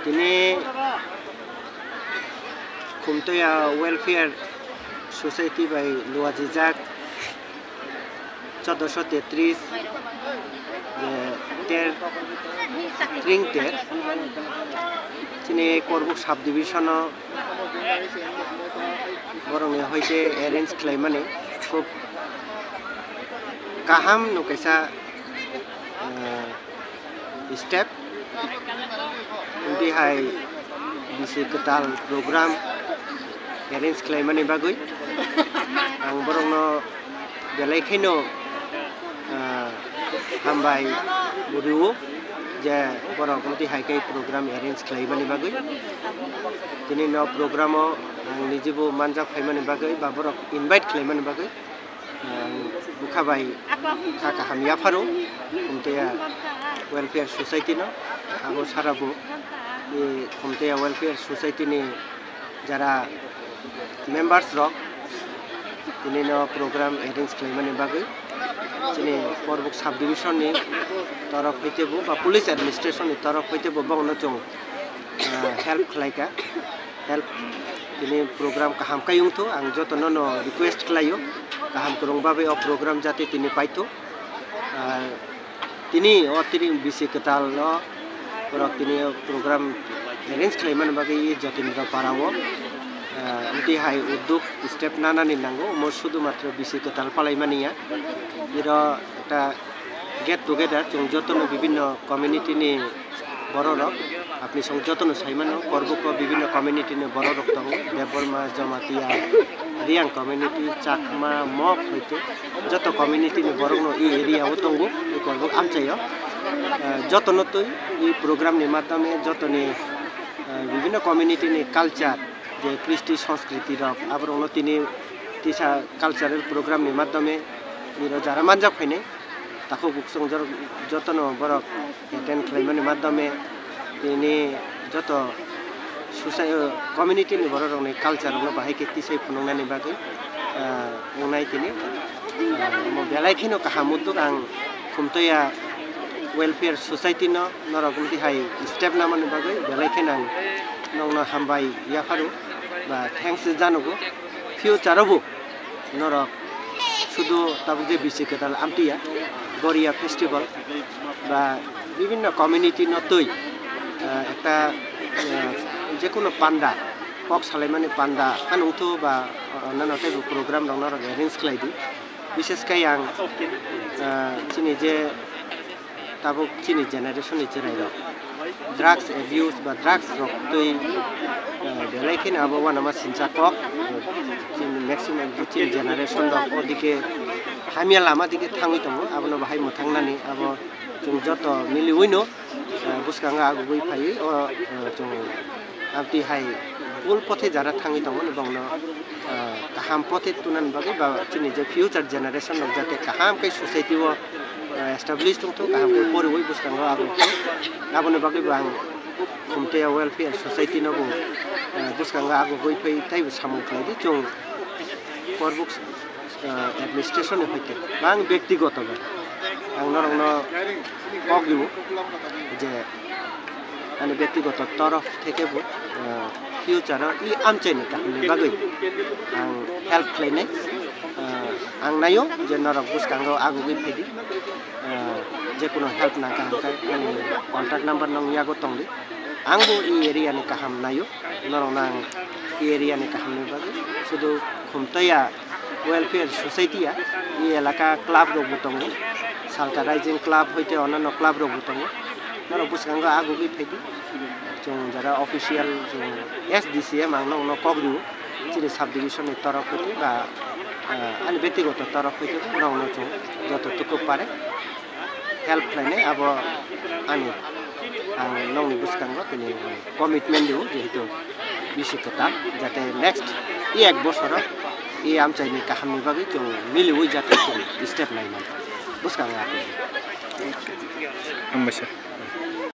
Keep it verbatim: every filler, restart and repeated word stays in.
Tini Khumtoya Welfare Society bai luajijak choddoso tetris, je ter, tring ter, chini Korbuk subdivision o borokni hoite arrange khlaimani khub kaham no kaisa, eh, step. Tini hai bisi kwtal program arrange khlaimani bagwi ang borokno belai kheno, ah, hambai rw-o je borok tini hai khe program arrange khlaimani bagwi. Tini no program o ang nijibo manjak phaimani bagwi ba borok invite khlaimani bagwi. Ang bwkha bai kha kaham yapharo Khumtoya Welfare Society no, abo sara bo, e, Khumtoya Welfare Society ni jara members rok tini no program arrange khlaimani bagwi chini Korbuk subdivision ni torof hoite bo ba police administration ni torof hoite bo bono chwng, ah, help khlaika. Help, tini program kaham khe wngthu, ang jotono no request khlaio, kaham kwrwng bagwi o program jate tini paithu. Ah, tini o tini bisi kwtal no borok tini o program arrange khlaimani bagwi Jatindra Para o, ah, amtwi hai udduk step nanani nango, omo sudu matro bisi kwtal palaimani ya. Iro ekta get together, chwng jotono bibinno community ni borok rok, apni song jotono sai mano, Korbuk o bibinno community ni borok rok tongo, Debbarma, Jamatia, Reang community, Chakma, Mok hoite joto community ni borok no e area o tongo, e Korbuk amchai o. Eh, jotono twi e program ni madhyome jotoni, eh, bibinno community ni culture, je kristi sanskriti rok, aborok no tini tisa cultural program ni madhyome iro jara manjak phainai. Takhuk buksong jor-, jotono borok attend khlaimani madhyome tini joto society, community ni borok rokni culture rokno bahai khe tisai phunuknani bagwi, ah, wngnai tini. Ah, omo belai kheno kaham udduk ang Khumtoya Welfare Society no norok wngtwi hai step namani bagwi belai kheno ang nokno hambai yapharo ba thanks janogo. Future o bo norok sudu tabuk je bisi kwtal amtwi ya, Goria festival ba bibinno community no twi, ah, ekta, ah, jekunu panda, kok salaimani panda phano wngthu ba, ah, nano teibo program rok norok arrange khlai di. Bishes khe ang, ah, chini je tabuk chini generation ni chwrai rok drugs abuse ba drugs rok twi, eh, belai kheno abo uanama sincha kok, eh, chini maximum je chini generation rok odike hamya lama dike thangwi tongo, abono bahai mwthangnani abo chwng joto miliwino, eh, bwskango agugwi phaiwi o, eh, chwng amtwi hai bul pothe jara thangwi tongmani bongno, ah, kaham pothe tunani bagwi ba chini je future generation rok jate kaham khe society o, ah, establish tongthok, kaham khe poriwi bwskango agukthok. Aboni bagwi bo ang Khumtoya Welfare Society no bo, ah, bwskango agugwi phai teibo samung khlai di. Chwng Korbuk, ah, administration ni hoite ba ang byaktigoto bai ang norokno kok rwo je ani byaktigoto torof theke bo, ah, future o i amchaini kahamni bagwi ang help khlainai. Ah, ang naio je norok bwskango agugwi phaidi, ah, jekunu help nangkha hwnkhe ani contact number nong yago tongdi. Ang bo i area ni kaham naio, norokno ang i area ni kahamni bagwi sudu Khumtoya Welfare Society ya, i elaka club rok bo tongo, Salka Rising Club hoite onano club rok bo tongo. Norok bwskango agugwi phaidi. Chwng jara official chwng S D C M ang nokno kok rwo, chini subdivision ni torof hoite ba, ah, ani byaktigoto torof hoite bo nokno chwng joto tuku pare help khlainai, abo ani, ang nokni bwskango tini commitment rwo, jehetu bisi kwtal, jate next i ek bosoro i amchaini kahamni bagwi chwng miliwi jate chwng step nai man bwskango ako. Hambaisa.